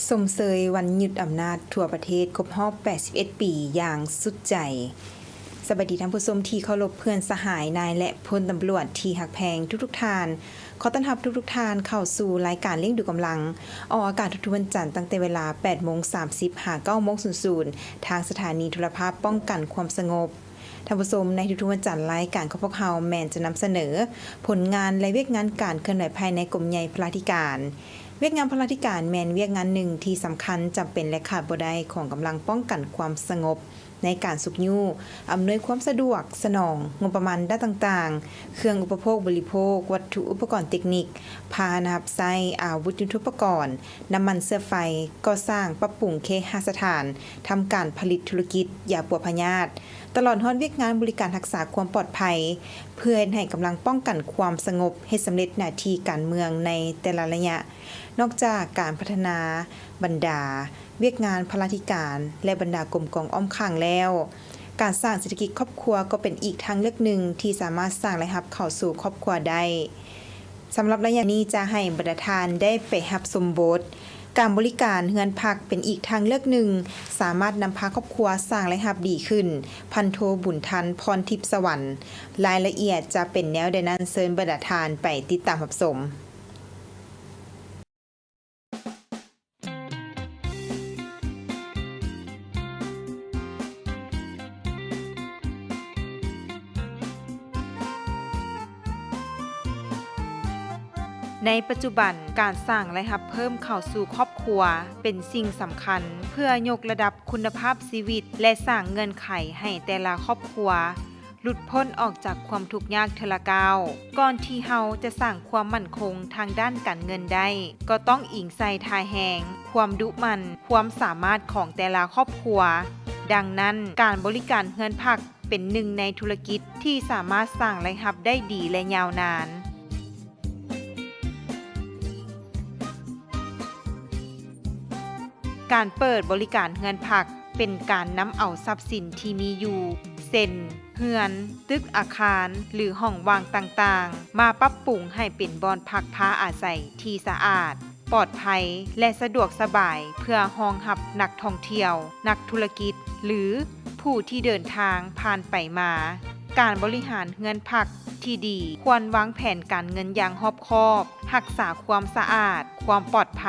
ຊົມເຊີຍວັນຢຸດອຳນາດທົ່ວປະເທດຄົບຮອບແປດສິບເອັດປີຢ່າງສຸດໃຈ. ສະບາຍດີທ່ານຜູ້ຊົມທີ່ເຄົາລົບ, ເພື່ອນສະຫາຍ, ນາຍ ແລະ ພົນຕຳຫຼວດທີ່ຮັກແພງທຸກໆທ່ານ. ຂໍຕ້ອນຮັບທຸກໆທ່ານເຂົ້າສູ່ລາຍການລ້ຽງດູກຳລັງ, ອອກອາກາດທຸກໆວັນຈັນ ຕັ້ງແຕ່ເວລາແປດໂມງສາມສິບ ຫາ ເກົ້າໂມງສູນສູນ ທາງສະຖານີໂທລະພາບປ້ອງກັນຄວາມສະຫງົບ. ທ່ານຜູ້ຊົມ, ໃນທຸກໆວັນຈັນ ລາຍການຂອງພວກເຮົາແມ່ນຈະນຳສະເໜີຜົນງານ ແລະ ວຽກງານການເຄື່ອນໄຫວພາຍໃນກົມໃຫຍ່ພະລາທິການ. ວຽກງານພະລາທິການແມ່ນວຽກງານໜຶ່ງທີ່ສຳຄັນ, ຈຳເປັນ ແລະ ຂາດບໍ່ໄດ້ຂອງກຳລັງປ້ອງກັນຄວາມສະຫງົບ ໃນການຊຸກຍູ້, ອຳນວຍຄວາມສະດວກ, ສະໜອງງົບປະມານດ້ານຕ່າງໆ, ເຄື່ອງອຸປະໂພກບໍລິໂພກ, ວັດຖຸອຸປະກອນເຕັກນິກ, ພາຫະນະຮັບໃຊ້, ອາວຸດຍຸດໂທປະກອນ, ນ້ຳມັນເຊື້ອໄຟ, ກໍ່ສ້າງ, ປັບປຸງເຄຫະສະຖານ, ທຳການຜະລິດທຸລະກິດ, ຢາປົວພະຍາດ, ຕະຫຼອດຮອດວຽກງານບໍລິການຮັກສາຄວາມປອດໄພ, ເພື່ອເຮັດໃຫ້ກຳລັງປ້ອງກັນຄວາມສະຫງົບເຮັດສຳເລັດໜ້າທີ່ການເມືອງໃນແຕ່ລະໄລຍະ. ນອກຈາກການພັດທະນາບັນດາວຽກງານພະລາທິການ ແລະ ບັນດາກົມກອງອ້ອມຂ້າງແລ້ວ, ການສ້າງເສດຖະກິດຄອບຄົວກໍເປັນອີກທາງເລືອກໜຶ່ງທີ່ສາມາດສ້າງລາຍຮັບເຂົ້າສູ່ຄອບຄົວໄດ້. ສຳລັບໄລຍະນີ້ຈະໃຫ້ບັນດາທ່ານໄດ້ໄປຮັບຊົມບົດ ການບໍລິການເຮືອນພັກເປັນອີກທາງເລືອກໜຶ່ງ ສາມາດນຳພາຄອບຄົວສ້າງລາຍຮັບດີຂຶ້ນ. ພັນໂທ ບຸນທັນ ພອນທິບສະຫວັນ. ລາຍລະອຽດຈະເປັນແນວໃດນັ້ນ, ເຊີນບັນດາທ່ານໄປຕິດຕາມຮັບຊົມ. ໃນປັດຈຸບັນ, ການສ້າງລາຍຮັບເພີ່ມເຂົ້າສູ່ຄອບຄົວເປັນສິ່ງສຳຄັນ ເພື່ອຍົກລະດັບຄຸນນະພາບຊີວິດ ແລະ ສ້າງເງື່ອນໄຂໃຫ້ແຕ່ລະຄອບຄົວ ຫຼຸດພົ້ນອອກຈາກຄວາມທຸກຍາກເທື່ອລະກ້າວ. ກ່ອນທີ່ເຮົາຈະສ້າງຄວາມໝັ້ນຄົງທາງດ້ານການເງິນໄດ້, ກໍຕ້ອງອີງໃສ່ທ່າແຮງ, ຄວາມດຸໝັ່ນ, ຄວາມສາມາດຂອງແຕ່ລະຄອບຄົວ. ດັ່ງນັ້ນ, ການບໍລິການເຮືອນພັກເປັນໜຶ່ງໃນທຸລະກິດທີ່ສາມາດສ້າງລາຍຮັບໄດ້ດີ ແລະ ຍາວນານ. ການເປີດບໍລິການເຮືອນພັກ ເປັນການນຳເອົາຊັບສິນທີ່ມີຢູ່ ເຊັ່ນ ເຮືອນ, ຕຶກອາຄານ ຫຼື ຫ້ອງວ່າງຕ່າງໆ ມາປັບປຸງໃຫ້ເປັນບ່ອນພັກພາອາໄສທີ່ສະອາດ, ປອດໄພ ແລະ ສະດວກສະບາຍ ເພື່ອຮອງຮັບນັກທ່ອງທ່ຽວ, ນັກທຸລະກິດ ຫຼື ຜູ້ທີ່ເດີນທາງຜ່ານໄປມາ. ການບໍລິຫານເຮືອນພັກທີ່ດີ ຄວນວາງແຜນການເງິນຢ່າງຮອບຄອບ, ຮັກສາຄວາມສະອາດ, ຄວາມປອດໄພ,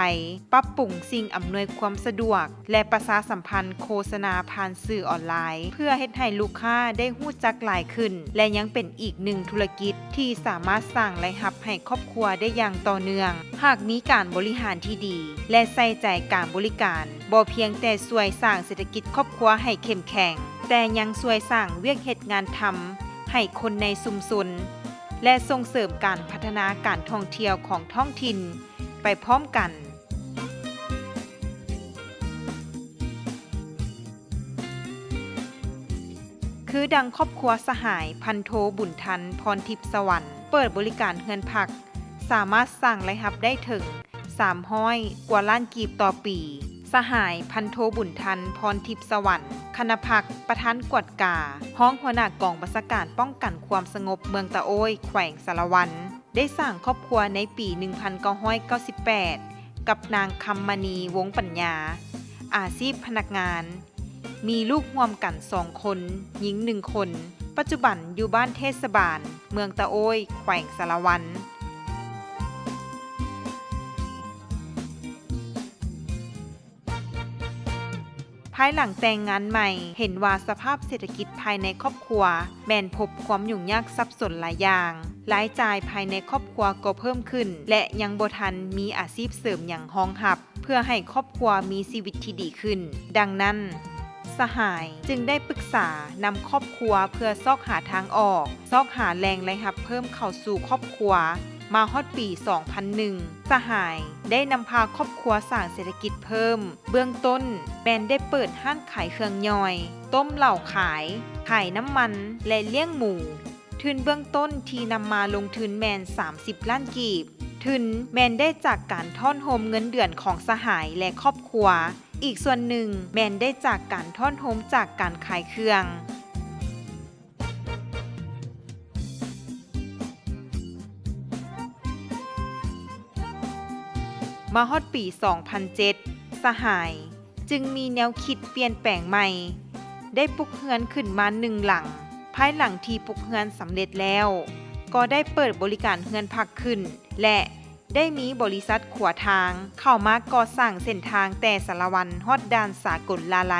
ປັບປຸງສິ່ງອຳນວຍຄວາມສະດວກ ແລະ ປະຊາສຳພັນໂຄສະນາຜ່ານສື່ອອນລາຍ ເພື່ອເຮັດໃຫ້ລູກຄ້າໄດ້ຮູ້ຈັກຫຼາຍຂຶ້ນ ແລະ ຍັງເປັນອີກໜຶ່ງທຸລະກິດທີ່ສາມາດສ້າງລາຍຮັບໃຫ້ຄອບຄົວໄດ້ຢ່າງຕໍ່ເນື່ອງ. ຫາກມີການບໍລິຫານທີ່ດີ ແລະ ໃສ່ໃຈການບໍລິການ, ບໍ່ພຽງແຕ່ຊ່ວຍສ້າງເສດຖະກິດຄອບຄົວໃຫ້ເຂັ້ມແຂງ, ແຕ່ຍັງຊ່ວຍສ້າງວຽກເຮັດງານທຳໃຫ້ຄົນໃນຊຸມຊົນ ແລະ ສົ່ງເສີມການພັດທະນາການທ່ອງທ່ຽວຂອງທ້ອງຖິ່ນໄປພ້ອມກັນ. ຄືດັ່ງຄອບຄົວສະຫາຍ ພັນໂທ ບຸນທັນ ພອນທິບສະຫວັນ ເປີດບໍລິການເຮືອນພັກ ສາມາດສ້າງລາຍຮັບໄດ້ເຖິງ ສາມຮ້ອຍກວ່າລ້ານກີບຕໍ່ປີ. ສະຫາຍ ພັນໂທ ບຸນທັນ ພອນທິບສະຫວັນ ຄະນະພັກ ປະທານກວດກາ, ຮອງຫົວໜ້າກອງບັນຊາການປ້ອງກັນຄວາມສະຫງົບເມືອງຕະໂອ້ຍ ແຂວງສາລະວັນ ໄດ້ສ້າງຄອບຄົວໃນປີໜຶ່ງພັນເກົ້າຮ້ອຍເກົ້າສິບແປດ ກັບນາງ ຄຳມະນີ ວົງປັນຍາ, ອາຊີບພະນັກງານ, ມີລູກຮ່ວມກັນສອງຄົນ, ຍິງໜຶ່ງຄົນ, ປັດຈຸບັນຢູ່ບ້ານເທດສະບານເມືອງຕະໂອ້ຍ ແຂວງສາລະວັນ. ພາຍຫຼັງແຕ່ງງານໃໝ່ ເຫັນວ່າສະພາບເສດຖະກິດພາຍໃນຄອບຄົວແມ່ນພົບຄວາມຫຍຸ້ງຍາກສັບສົນຫຼາຍຢ່າງ, ລາຍຈ່າຍພາຍໃນຄອບຄົວກໍເພີ່ມຂຶ້ນ ແລະ ຍັງບໍ່ທັນມີອາຊີບເສີມຫຍັງຮອງຮັບ ເພື່ອໃຫ້ຄອບຄົວມີຊີວິດທີ່ດີຂຶ້ນ. ດັ່ງນັ້ນ, ສະຫາຍຈຶ່ງໄດ້ປຶກສານຳຄອບຄົວເພື່ອຊອກຫາທາງອອກ, ຊອກຫາແຫຼ່ງລາຍຮັບເພີ່ມເຂົ້າສູ່ຄອບຄົວ. ມາຮອດປີສອງພັນໜຶ່ງ ສະຫາຍໄດ້ນຳພາຄອບຄົວສ້າງເສດຖະກິດເພີ່ມ. ເບື້ອງຕົ້ນແມ່ນໄດ້ເປີດຮ້ານຂາຍເຄື່ອງຍ່ອຍ, ຕົ້ມເຫຼົ້າຂາຍ, ຂາຍນ້ຳມັນ ແລະ ລ້ຽງໝູ. ທຶນເບື້ອງຕົ້ນທີ່ນຳມາລົງທຶນແມ່ນສາມສິບລ້ານກີບ. ທຶນແມ່ນໄດ້ຈາກການທ້ອນໂຮມເງິນເດືອນຂອງສະຫາຍ ແລະ ຄອບຄົວ. ອີກສ່ວນໜຶ່ງແມ່ນໄດ້ຈາກການທ້ອນໂຮມຈາກການຂາຍເຄື່ອງ. ມາຮອດປີສອງພັນເຈັດ ສະຫາຍຈຶ່ງມີແນວຄິດປ່ຽນແປງໃໝ່, ໄດ້ປຸກເຮືອນຂຶ້ນມາໜຶ່ງຫຼັງ. ພາຍຫຼັງທີ່ປຸກເຮືອນສຳເລັດແລ້ວ, ກໍໄດ້ເປີດບໍລິການເຮືອນພັກຂຶ້ນ ແລະ ໄດ້ມີບໍລິສັດຂົວທາງເຂົ້າມາກໍ່ສ້າງເສັ້ນທາງແຕ່ສາລະວັນຮອດດ່ານສາກົນລາໄລ,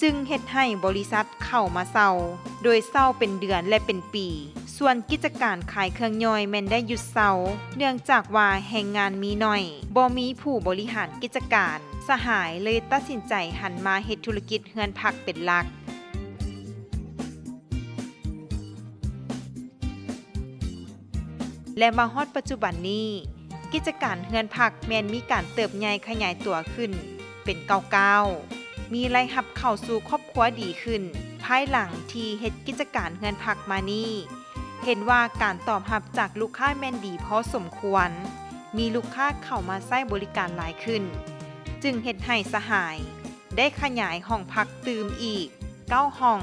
ຈຶ່ງເຮັດໃຫ້ບໍລິສັດເຂົ້າມາເຊົ່າ, ໂດຍເຊົ່າເປັນເດືອນ ແລະ ເປັນປີ. ສ່ວນກິດຈະການຂາຍເຄື່ອງຍ່ອຍແມ່ນໄດ້ຢຸດເຊົາ, ເນື່ອງຈາກວ່າແຮງງານມີໜ້ອຍ, ບໍ່ມີຜູ້ບໍລິຫານກິດຈະການ, ສະຫາຍເລີຍຕັດສິນໃຈຫັນມາເຮັດທຸລະກິດເຮືອນພັກເປັນຫຼັກ. ແລະ ມາຮອດປັດຈຸບັນນີ້, ກິດຈະການເຮືອນພັກແມ່ນມີການເຕີບໃຫຍ່ຂະຫຍາຍຕົວຂຶ້ນເປັນກ້າວໆ, ມີລາຍຮັບເຂົ້າສູ່ຄອບຄົວດີຂຶ້ນ, ພາຍຫຼັງທີ່ເຮັດກິດຈະການເຮືອນພັກມານີ້, ເຫັນວ່າການຕອບຮັບຈາກລູກຄ້າແມ່ນດີພໍສົມຄວນ, ມີລູກຄ້າເຂົ້າມາໃຊ້ບໍລິການຫຼາຍຂຶ້ນ, ຈຶ່ງເຮັດໃຫ້ສະຫາຍໄດ້ຂະຫຍາຍຫ້ອງພັກຕື່ມອີກເກົ້າຫ້ອງ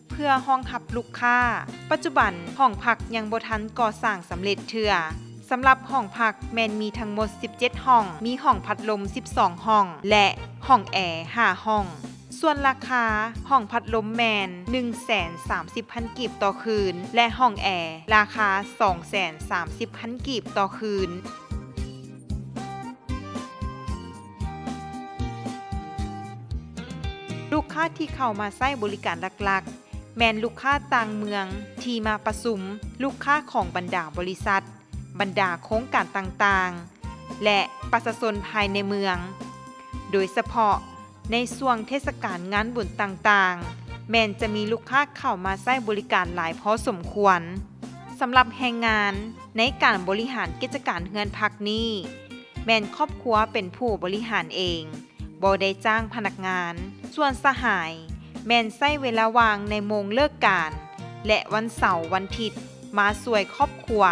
ເພື່ອຮອງຮັບລູກຄ້າ. ປັດຈຸບັນຫ້ອງພັກຍັງບໍ່ທັນກໍ່ສ້າງສຳເລັດເທື່ອ. ສຳລັບຫ້ອງພັກແມ່ນມີທັງໝົດສິບເຈັດຫ້ອງ, ມີຫ້ອງພັດລົມສິບສອງຫ້ອງ ແລະ ຫ້ອງແອຫ້າຫ້ອງ. ສ່ວນລາຄາຫ້ອງພັດລົມແມ່ນໜຶ່ງແສນສາມສິບພັນກີບຕໍ່ຄືນ ແລະ ຫ້ອງແອລາຄາສອງແສນສາມສິບພັນກີບຕໍ່ຄືນ. ລູກຄ້າທີ່ເຂົ້າມາໃຊ້ບໍລິການຫຼັກໆ ແມ່ນລູກຄ້າຕ່າງເມືອງທີ່ມາປະຊຸມ, ລູກຄ້າຂອງບັນດາບໍລິສັດ, ບັນດາໂຄງການຕ່າງໆ ແລະ ປະຊາຊົນພາຍໃນເມືອງ, ໂດຍສະເພາະໃນຊ່ວງເທດສະການງານບຸນຕ່າງໆ ແມ່ນຈະມີລູກຄ້າເຂົ້າມາໃຊ້ບໍລິການຫຼາຍພໍສົມຄວນ. ສຳລັບແຮງງານໃນການບໍລິຫານກິດຈະການເຮືອນພັກນີ້ ແມ່ນຄອບຄົວເປັນຜູ້ບໍລິຫານເອງ, ບໍ່ໄດ້ຈ້າງພະນັກງານ. ສ່ວນສະຫາຍແມ່ນໃຊ້ເວລາວ່າງໃນໂມງເລີກການ ແລະ ວັນເສົາວັນທິດມາຊ່ວຍຄອບຄົວ.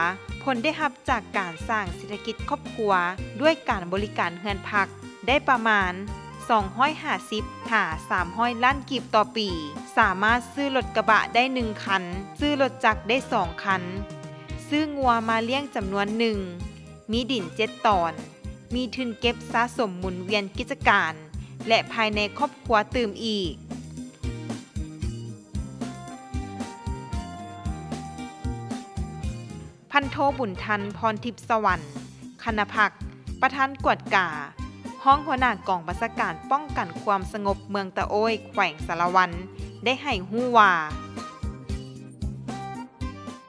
ຜົນໄດ້ຮັບຈາກການສ້າງເສດຖະກິດຄອບຄົວດ້ວຍການບໍລິການເຮືອນພັກ ໄດ້ປະມານສອງຮ້ອຍຫ້າສິບຫາສາມຮ້ອຍລ້ານກີບຕໍ່ປີ, ສາມາດຊື້ລົດກະບະໄດ້ໜຶ່ງຄັນ, ຊື້ລົດຈັກໄດ້ສອງຄັນ, ຊື້ງົວມາລ້ຽງຈຳນວນໜຶ່ງ, ມີດິນເຈັດຕອນ, ມີທຶນເກັບສະສົມໝູນວຽນກິດຈະການ ແລະ ພາຍໃນຄອບຄົວຕື່ມອີກ. ພັນໂທ ບຸນທັນ ພອນທິບສະຫວັນ ຄະນະພັກ, ປະທານກວດກາ, ຮອງຫົວໜ້າກອງບັນຊາການປ້ອງກັນຄວາມສະຫງົບເມືອງຕະໂອ້ຍ ແຂວງສາລະວັນ ໄດ້ໃຫ້ຮູ້ວ່າ,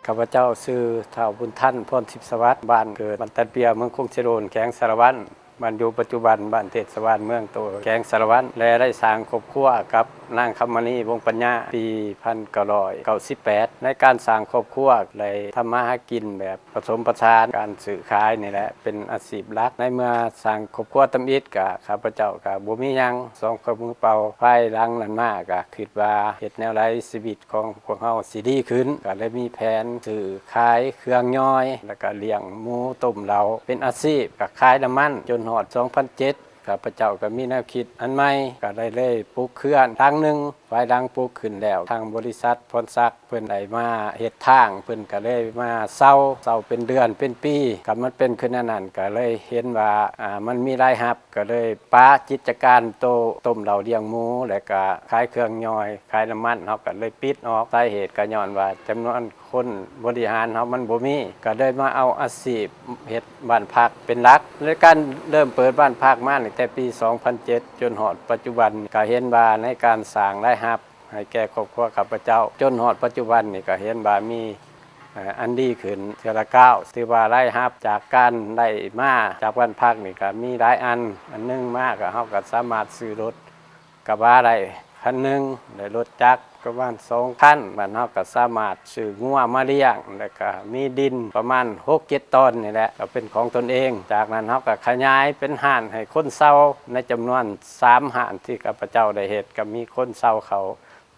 ຂ້າພະເຈົ້າຊື່ທ້າວ ບຸນທັນ ພອນທິບສະຫວັນ, ບ້ານເກີດບ້ານຕັນປຽວ ເມືອງຄົງເຊໂດນ ແຂວງສາລະວັນ. ບ້ານຢູ່ປັດຈຸບັນ ບ້ານເທດສະບານເມືອງໂຕ ແຂວງສາລະວັນ ແລະ ໄດ້ສ້າງຄອບຄົວກັບນາງຄຳມະນີ ວົງປັນຍາ ປີພັນເກົ້າຮ້ອຍເກົ້າສິບແປດ. ໃນການສ້າງຄອບຄົວ ໄດ້ທຳມາຫາກິນແບບປະສົມປະສານ, ການຊື້ຂາຍນີ້ແຫຼະເປັນອາຊີບຫຼັກ. ໃນເມື່ອສ້າງຄອບຄົວທຳອິດ ກະຂ້າພະເຈົ້າກະບໍ່ມີຫຍັງ ສອງກະມືເປົ່າ. ພາຍຫຼັງນັ້ນມາ ກະຄິດວ່າເຮັດແນວໃດຊີວິດ ຂອງພວກເຮົາຊິດີຂຶ້ນ, ກະເລີຍມີແຜນຊື້ຂາຍເຄື່ອງຍ່ອຍ ແລ້ວກະລ້ຽງໝູ ຕົ້ມເຫຼົ້າເປັນອາຊີບ, ກະຂາຍນ້ຳມັນ. ຈົນຮອດສອງພັນເຈັດ ຂ້າພະເຈົ້າກະມີແນວຄິດອັນໃໝ່, ກະໄດ້ເລີຍປຸກເຮືອນຫຼັງໜຶ່ງ. ພາຍຫຼັງປຸກຂຶ້ນແລ້ວ ທາງບໍລິສັດພອນສັກເພິ່ນໄດ້ມາເຮັດທາງ, ເພິ່ນກະເລີຍມາເຊົ່າ, ເຊົ່າເປັນເດືອນເປັນປີ. ກະມັນເປັນຂຶ້ນແນວນັ້ນ ກະເລີຍເຫັນວ່າ ອາ ມັນມີລາຍຮັບ, ກະເລີຍປະກິດຈະການໂຕຕົ້ມເຫຼົ້າລ້ຽງໝູ ແລ້ວກະຂາຍເຄື່ອງຍ່ອຍ ຂາຍນ້ຳມັນ ເຮົາກໍເລີຍປິດອອກ. ສາເຫດກໍຍ້ອນວ່າຈຳນວນຄົນບໍລິຫານເຮົາມັນບໍ່ມີ, ກໍເລີຍມາເອົາອາຊີບເຮັດບ້ານພັກເປັນຫຼັກ. ໃນການເລີ່ມເປີດບ້ານພັກມາຕັ້ງແຕ່ປີສອງພັນເຈັດ ຈົນຮອດປັດຈຸບັນ, ກໍເຫັນວ່າໃນການສ້າງລາຍຮັບໃຫ້ແກ່ຄອບຄົວຂ້າພະເຈົ້າ ຈົນຮອດປັດຈຸບັນນີ້ ກໍເຫັນວ່າມີ ເອີ ອັນດີຂຶ້ນເທື່ອລະກ້າວ. ຖືວ່າລາຍຮັບຈາກການໄດ້ມາຈາກບ້ານພັກນີ້ກໍມີຫຼາຍອັນ. ອັນໜຶ່ງມາກໍ ເຮົາກໍສາມາດຊື້ລົດກະບະໄດ້ຄັນໜຶ່ງ, ໄດ້ລົດຈັກປະມານສອງຄັນ. ບາດເຮົາກໍສາມາດຊື້ງົວມາລ້ຽງ, ແລ້ວກໍມີດິນປະມານຫົກເຈັດຕອນນີ້ແຫຼະ ກໍເປັນຂອງຕົນເອງ. ຈາກນັ້ນເຮົາກໍຂະຫຍາຍເປັນຮ້ານໃຫ້ຄົນເຊົ່າໃນຈຳນວນສາມຮ້ານທີ່ຂ້າພະເຈົ້າໄດ້ເຮັດ, ກໍມີຄົນເຊົ່າເຂົ້າ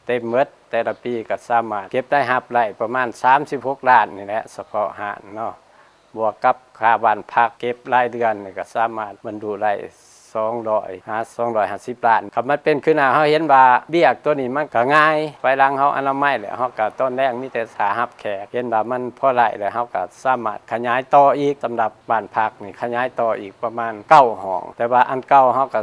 ເຕັມໝົດ. ແຕ່ລະປີກໍສາມາດເກັບລາຍຮັບໄດ້ປະມານສາມສິບຫົກລ້ານນີ້ແຫຼະ ສະເພາະຮ້ານເນາະ, ບວກກັບຄ່າບ້ານພັກເກັບລາຍເດືອນນີ້ ກໍສາມາດບັນລຸໄດ້ສອງຮ້ອຍຫາສອງຮ້ອຍຫ້າສິບລ້ານ. ຄັນມັນເປັນຄືນະ ເຮົາເຫັນວ່າວຽກຕົວນີ້ມັນກໍງ່າຍ, ພາຍຫຼັງເຮົາອະນາໄມແລ້ວ ເຮົາກໍຕອນແລງມີແຕ່ຖ້າຮັບແຂກ, ເຫັນວ່າມັນພໍໄດ້ແລ້ວ ເຮົາກໍສາມາດຂະຫຍາຍຕໍ່ອີກ. ສຳລັບບ້ານພັກນີ້ຂະຫຍາຍຕໍ່ອີກປະມານເກົ້າຫ້ອງ, ແຕ່ວ່າອັນເກົ່າເຮົາກໍ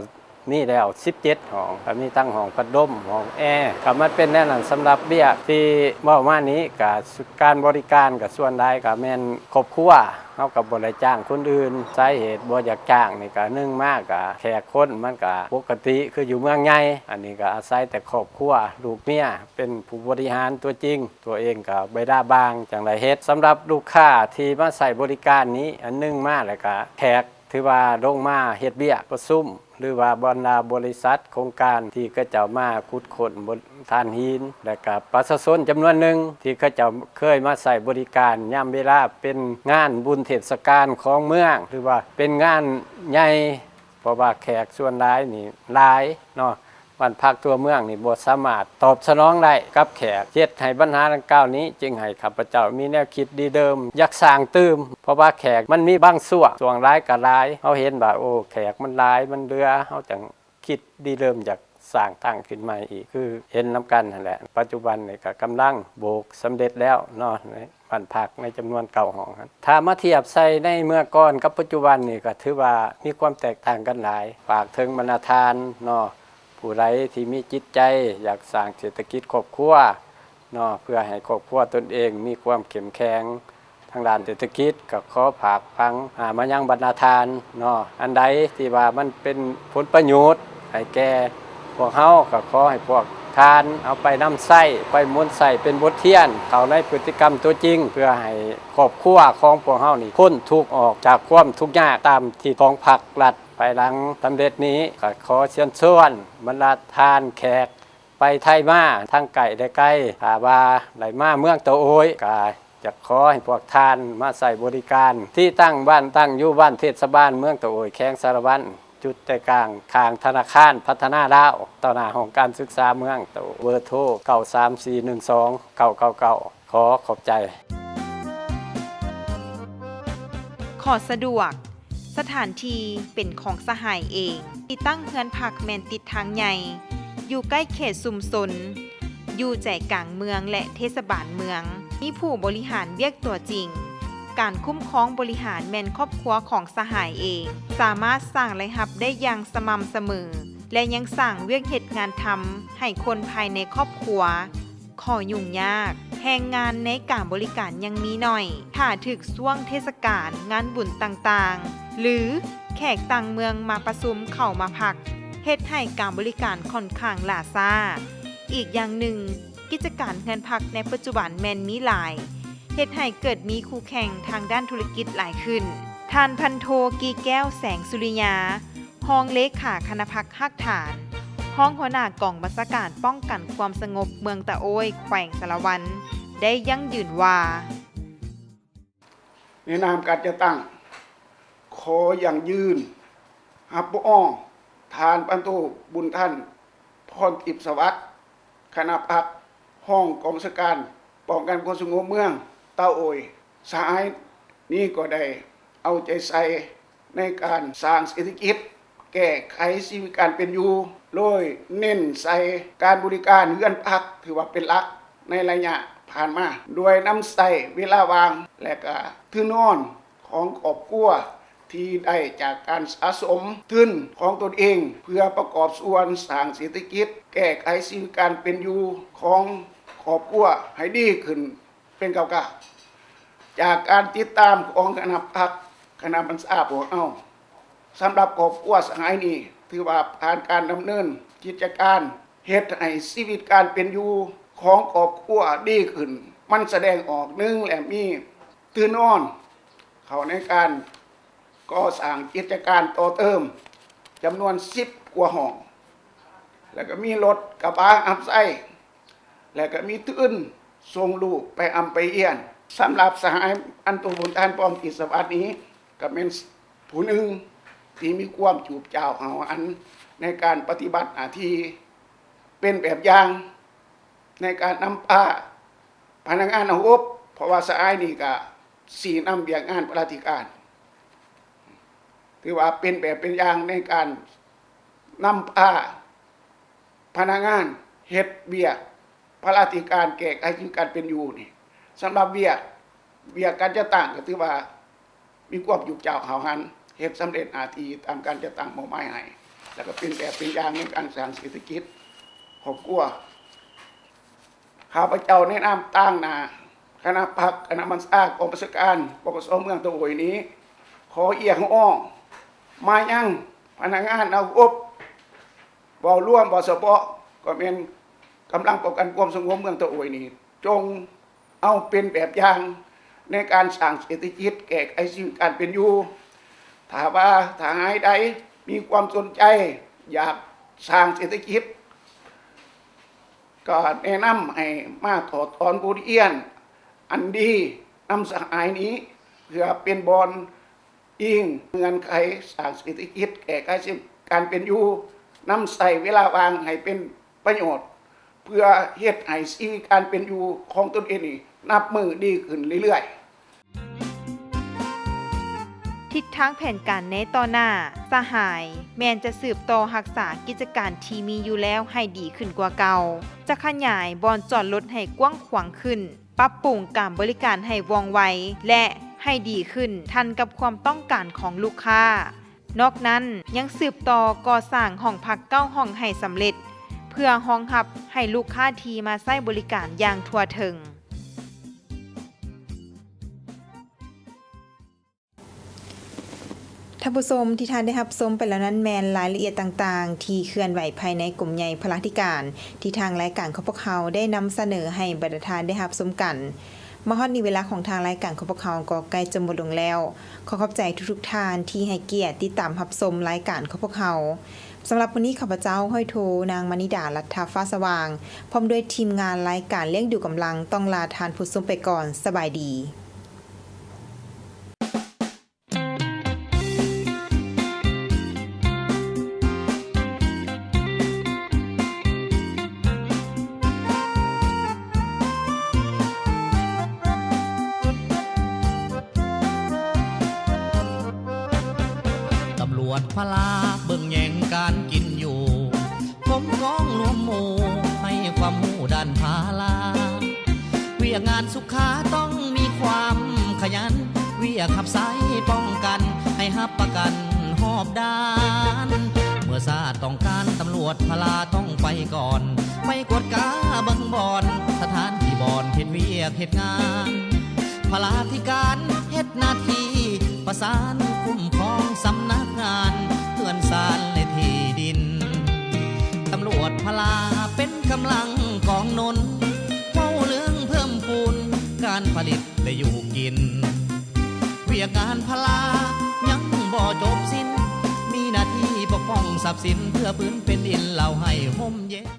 ມີແລ້ວສິບເຈັດຫ້ອງ ກໍມີທັງຫ້ອງພັດລົມ ຫ້ອງແອ ກໍມັນເປັນແນວນັ້ນ. ສຳລັບວຽກທີ່ເວົ້າມານີ້ ກໍການບໍລິການກໍສ່ວນຫຼາຍກໍແມ່ນຄອບຄົວ ເຮົາກໍບໍ່ໄດ້ຈ້າງຄົນອື່ນ. ສາເຫດບໍ່ຢາກຈ້າງນີ້ກໍ ໜຶ່ງມາກໍແຂກຄົນມັນກໍປົກກະຕິຄືຢູ່ເມືອງໃຫຍ່ ອັນນີ້ກໍອາໄສແຕ່ຄອບຄົວ ລູກເມຍເປັນຜູ້ບໍລິຫານຕົວຈິງ ຕົວເອງກໍເວລາວ່າງຈັ່ງໃດເຮັດ. ສຳລັບລູກຄ້າທີ່ມາໃຊ້ບໍລິການນີ້ ອັນໜຶ່ງມາແລ້ວກໍແຂກ ຖືວ່າລົງມາເຮັດວຽກປະຊຸມ ຫຼືວ່າບັນດາບໍລິສັດໂຄງການທີ່ເຂົາເຈົ້າມາຂຸດຄົ້ນຖ່ານຫີນ ແລະກະປະຊາຊົນຈຳນວນໜຶ່ງທີ່ເຂົາເຈົ້າເຄີຍມາໃຊ້ບໍລິການຍາມເວລາເປັນງານບຸນເທດສະການຂອງເມືອງ ຫຼືວ່າເປັນງານໃຫຍ່ ເພາະວ່າແຂກສ່ວນຫຼາຍນີ້ຫຼາຍເນາະ. ບ້ານພັກທົ່ວເມືອງນີ້ບໍ່ສາມາດຕອບສະໜອງໄດ້ກັບແຂກ ເຮັດໃຫ້ບັນຫາດັ່ງກ່າວນີ້ ຈຶ່ງໃຫ້ຂ້າພະເຈົ້າມີແນວຄິດດີເດີມ ຢາກສ້າງຕື່ມ ເພາະວ່າແຂກມັນມີບາງຊ່ວງ ຊ່ວງຫຼາຍກໍຫຼາຍ ເຮົາເຫັນວ່າ ໂອ້ ແຂກມັນຫຼາຍ ມັນເຫຼືອ ເຮົາຈັ່ງຄິດດີເດີມ ຢາກສ້າງຕັ້ງຂຶ້ນໃໝ່ອີກ ຄືເຫັນນຳກັນຫັ້ນແຫຼະ. ປັດຈຸບັນນີ້ກໍກຳລັງໂບກສຳເລັດແລ້ວເນາະ ໃນບ້ານພັກໃນຈຳນວນເກົ້າຫ້ອງຫັ້ນ ຖ້າມາທຽບໃສ່ໃນເມື່ອກ່ອນກັບປັດຈຸບັນນີ້ ກໍຖືວ່າມີຄວາມແຕກຕ່າງກັນຫຼາຍ. ຝາກເຖິງບັນດາທ່ານເນາະ ຜູ້ໃດທີ່ມີຈິດໃຈຢາກສ້າງເສດຖະກິດຄອບຄົວເນາະ ເພື່ອໃຫ້ຄອບຄົວຕົນເອງມີຄວາມເຂັ້ມແຂງທາງດ້ານເສດຖະກິດ ກໍຂໍຝາກຝັງ ອາ ມາຍັງບັນດາທ່ານເນາະ. ອັນໃດທີ່ວ່າມັນເປັນຜົນປະໂຫຍດໃຫ້ແກ່ພວກເຮົາ ກໍຂໍໃຫ້ພວກທ່ານເອົາໄປນຳໃຊ້ ໄປໝູນໃຊ້ເປັນບົດຮຽນເຂົ້າໃນພຶດຕິກຳຕົວຈິງ ເພື່ອໃຫ້ຄອບຄົວຂອງພວກເຮົານີ້ພົ້ນທຸກອອກຈາກຄວາມທຸກຍາກຕາມທິດຂອງພາກລັດ. ພາຍຫຼັງສຳເລັດນີ້ ກໍຂໍເຊີນຊວນບັນດາທ່ານແຂກ ໄປໄທມາ ທັງໃກ້ແລະໄກ ຖ້າວ່າໄດ້ມາເມືອງຕະໂອຍ ກໍຢາກຂໍໃຫ້ພວກທ່ານມາໃຊ້ບໍລິການ ທີ່ຕັ້ງບ້ານ ຕັ້ງຢູ່ບ້ານເທດສະບານເມືອງຕະໂອຍ ແຂວງສາລະວັນ ຈຸດໃຈກາງຂ້າງທະນາຄານພັດທະນາລາວ ຕໍ່ໜ້າຫ້ອງການສຶກສາເມືອງຕະໂອຍ. ເບີໂທ ເກົ້າສາມສີ່ໜຶ່ງສອງເກົ້າເກົ້າເກົ້າ. ຂໍຂອບໃຈ. ຂໍ້ສະດວກ, ສະຖານທີ່ເປັນຂອງສະຫາຍເອງ, ທີ່ຕັ້ງເຮືອນພັກແມ່ນຕິດທາງໃຫຍ່, ຢູ່ໃກ້ເຂດຊຸມຊົນ, ຢູ່ໃຈກາງເມືອງ ແລະ ເທດສະບານເມືອງ, ມີຜູ້ບໍລິຫານວຽກຕົວຈິງ, ການຄຸ້ມຄອງບໍລິຫານແມ່ນຄອບຄົວຂອງສະຫາຍເອງ, ສາມາດສ້າງລາຍຮັບໄດ້ຢ່າງສະໝ່ຳສະເໝີ ແລະ ຍັງສ້າງວຽກເຮັດງານທຳໃຫ້ຄົນພາຍໃນຄອບຄົວ. ຂໍ້ຫຍຸ້ງຍາກ, ແຮງງານໃນການບໍລິການຍັງມີໜ້ອຍ, ຖ້າຖືກຊ່ວງເທດສະການ, ງານບຸນຕ່າງໆ ຫຼື ແຂກຕ່າງເມືອງມາປະຊຸມເຂົ້າມາພັກ, ເຮັດໃຫ້ການບໍລິການຂ້ອນຂ້າງຫຼ້າຊ້າ. ອີກຢ່າງໜຶ່ງ, ກິດຈະການເຮືອນພັກໃນປັດຈຸບັນແມ່ນມີຫຼາຍ, ເຮັດໃຫ້ເກີດມີຄູ່ແຂ່ງທາງດ້ານທຸລະກິດຫຼາຍຂຶ້ນ. ທ່ານພັນໂທ ກີແກ້ວ ແສງສຸລິຍາ, ຮອງເລຂາຄະນະພັກຮາກຖານ, ຮອງຫົວໜ້າກອງບັນຊາການປ້ອງກັນຄວາມສະຫງົບເມືອງຕະໂອ້ຍ ແຂວງສາລະວັນ ໄດ້ຢັ້ງຢືນວ່າ, ໃນນາມການຈັດຕັ້ງ ຂໍຢັ້ງຢືນຮັບຮອງທ່ານພັນໂທ ບຸນທັນ ພອນທິບສະຫວັດ ຄະນະພັກ ຮອງກອງບັນຊາການປ້ອງກັນຄວາມສະຫງົບເມືອງຕະໂອ້ຍ. ສະຫາຍນີ້ກໍໄດ້ເອົາໃຈໃສ່ໃນການສ້າງເສດຖະກິດ, ແກ້ໄຂຊີວິດການເປັນຢູ່, ໂດຍເນັ້ນໃສ່ການບໍລິການເຮືອນພັກ ຖືວ່າເປັນຫຼັກໃນໄລຍະຜ່ານມາ, ໂດຍນຳໃຊ້ເວລາວ່າງ ແລະ ກະທຶນນອນຂອງຄອບຄົວ ທີ່ໄດ້ຈາກການສະສົມທຶນຂອງຕົນເອງ ເພື່ອປະກອບສ່ວນສ້າງເສດຖະກິດ, ແກ້ໄຂຊີວິດການເປັນຢູ່ຂອງຄອບຄົວໃຫ້ດີຂຶ້ນເປັນກ້າວໆ. ຈາກການຕິດຕາມຂອງຄະນະພັກ, ຄະນະບັນຊາພວກເຮົາ, ສຳລັບຄອບຄົວສະຫາຍນີ້ ຖືວ່າຜ່ານການດຳເນີນກິດຈະການ ເຮັດໃຫ້ຊີວິດການເປັນຢູ່ຂອງຄອບຄົວດີຂຶ້ນ. ມັນສະແດງອອກ, ໜຶ່ງ ແລະ ມີທຶນນອນ ເຂົ້າໃນການກໍ່ສ້າງກິດຈະການຕໍ່ເຕີມຈຳນວນສິບກວ່າຫ້ອງ ແລະ ກໍມີລົດກະບະຮັບໃຊ້ ແລະ ກໍມີທຶນສົ່ງລູກໄປອຳໄປຮຽນ. ສຳລັບສະຫາຍອັນໂຕບຸນທັນ ປອມທິດສະຫວັດນີ້ ກໍແມ່ນຜູ້ໜຶ່ງທີ່ມີຄວາມຈູບຈ້າວຫ້າວຫັນໃນການປະຕິບັດໜ້າທີ່ ເປັນແບບຢ່າງໃນການນຳພາພະນັກງານອາຫຸບ, ເພາະວ່າສະຫາຍນີ້ກະຊີ້ນຳວຽກງານພະລາທິການ ຖືວ່າເປັນແບບເປັນຢ່າງໃນການນຳພາພະນັກງານເຮັດວຽກພະລາທິການແກ້ໄຂຊີວິດການເປັນຢູ່ນີ້. ສຳລັບວຽກ, ວຽກການຈັດຕັ້ງກໍຖືວ່າ ມີຄວາມຈຸກຈາວຫ້າວຫັນ, ເຮັດສຳເລັດໜ້າທີ່ຕາມການຈັດຕັ້ງມອບໝາຍໃຫ້, ແລ ກໍເປັນແບບເປັນຢ່າງໃນການສ້າງເສດຖະກິດຄອບຄົວ. ຂ້າພະເຈົ້າໃນນາມຕາງໜ້າຄະນະພັກ, ຄະນະບັນຊາກອງບັນຊາການ ປກສ ເມືອງຕະໂອຍນີ້ ຂໍຮຽກຮ້ອງມາຍັງພະນັກງານອາວຸກ ເວົ້າລວມ, ເວົ້າສະເພາະ ກໍແມ່ນກຳລັງປ້ອງກັນຄວາມສະຫງົບເມືອງຕະໂອຍນີ້ ຈົ່ງເອົາເປັນແບບຢ່າງໃນການສ້າງເສດຖະກິດ, ແກ້ໄຂຊີວິດການເປັນຢູ່. ຖ້າວ່າທະຫາຍໃດມີຄວາມສົນໃຈຢາກສ້າງເສດຖະກິດ, ກໍແນະນຳໃຫ້ມາຖອດຖອນບົດຮຽນອັນດີນຳສະຫາຍນີ້ ເພື່ອເປັນບ່ອນອີງເງື່ອນໄຂສ້າງເສດຖະກິດ, ແກ້ໄຂຊີວິດການເປັນຢູ່, ນຳໃຊ້ເວລາວ່າງໃຫ້ເປັນປະໂຫຍດ ເພື່ອເຮັດໃຫ້ຊີວິດການເປັນຢູ່ຂອງຕົນເອງນີ້ນັບມື້ດີຂຶ້ນເລື້ອຍໆ. ທິດທາງແຜນການໃນຕໍ່ໜ້າ, ສະຫາຍແມ່ນຈະສືບຕໍ່ຮັກສາກິດຈະການທີ່ມີຢູ່ແລ້ວໃຫ້ດີຂຶ້ນກວ່າເກົ່າ, ຈະຂະຫຍາຍບ່ອນຈອດລົດໃຫ້ກວ້າງຂວາງຂຶ້ນ, ປັບປຸງການບໍລິການໃຫ້ວ່ອງໄວ ແລະ ໃຫ້ດີຂຶ້ນທັນກັບຄວາມຕ້ອງການຂອງລູກຄ້າ. ນອກນັ້ນຍັງສືບຕໍ່ກໍ່ສ້າງຫ້ອງພັກເກົ້າຫ້ອງໃຫ້ສຳເລັດ ເພື່ອຮອງຮັບໃຫ້ລູກຄ້າທີ່ມາໃຊ້ບໍລິການຢ່າງທົ່ວເຖິງ. ທ່ານຜູ້ຊົມທີ່ທ່ານໄດ້ຮັບຊົມໄປແລ້ວນັ້ນແມ່ນລາຍລະອຽດຕ່າງໆທີ່ເຄື່ອນໄຫວພາຍໃນກົມໃຫຍ່ພະລາທິການ ທີ່ທາງລາຍການຂອງພວກເຮົາໄດ້ນຳສະເໜີໃຫ້ບັນດາທ່ານໄດ້ຮັບຊົມກັນ. ມາຮອດນີ້ເວລາຂອງທາງລາຍການຂອງພວກເຮົາກໍໃກ້ຈະໝົດລົງແລ້ວ. ຂໍຂອບໃຈທຸກໆທ່ານທີ່ໃຫ້ກຽດຕິດຕາມຮັບຊົມລາຍການຂອງພວກເຮົາ. ສຳລັບມື້ນີ້ ຂ້າພະເຈົ້າ ຮ້ອຍໂທ ນາງ ມະນິດາ ລັດຖະຟ້າສະຫວ່າງ ພ້ອມດ້ວຍທີມງານລາຍການລ້ຽງດູກຳລັງ ຕ້ອງລາທ່ານຜູ້ຊົມໄປກ່ອນ. ສະບາຍດີ. ຕຳຫຼວດພະລາເບິ່ງແຍງການກິນຢູ່ ກົມກອງລວມໝູ່ໃຫ້ຄວາມຮູ້ດ້ານພະລາ ວຽກງານສຸຂາຕ້ອງມີຄວາມຂະຫຍັນ ວຽກຮັບໃຊ້ປ້ອງກັນໃຫ້ຮັບປະກັນຮອບດ້ານ ເມື່ອຊາດຕ້ອງການຕຳຫຼວດພະລາຕ້ອງໄປກ່ອນ ໄປກວດກາເບິ່ງບ່ອນ ສະຖານທີ່ບ່ອນເຮັດວຽກເຮັດງານ ພະລາທິການເຮັດໜ້າທີ່ປະສານຄຸ້ມຄອງສຳນັກງານເຮືອນຊານ ແລະ ທີ່ດິນ ຕຳຫຼວດພະລາເປັນກຳລັງກອງໜູນ ເວົ້າເລື່ອງເພີ່ມພູນການຜະລິດ ແລະ ຢູ່ກິນ ວຽກງານພະລາຍັງບໍ່ຈົບສິ້ນ ມີໜ້າທີ່ປົກປ້ອງຊັບສິນ ເພື່ອພື້ນແຜ່ນດິນລາວໃຫ້ຮົ່ມເຢັນ.